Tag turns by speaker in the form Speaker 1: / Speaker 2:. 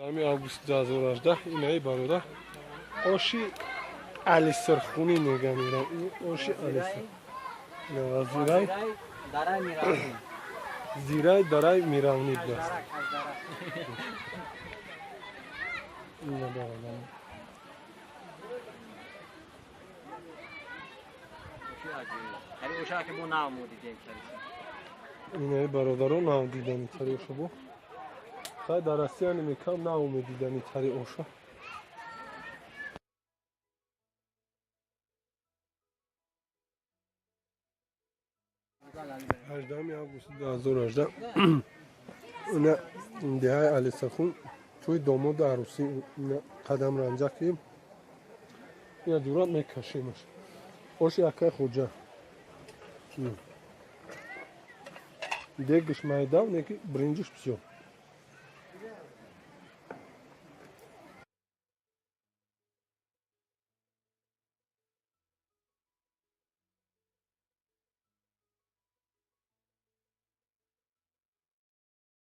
Speaker 1: Ами август 2018 инаи бародар оши Алисирхунӣ меган ира. Оши Алисир. Зирай зирай дарай миравни будаст. Ина бародар. Инаи бародаро нав дидани тари оша бо. Хай дар Россия намекам нав медидани тари оша. 18 август 2018 ина деҳаи Алисахун тӯи домоду арӯсӣ ина қадам ранҷа ки ина ҷуръат мекашемаш. Оши акай Хоҷа. Дегиш майдав, неки бринҷиш бисёр.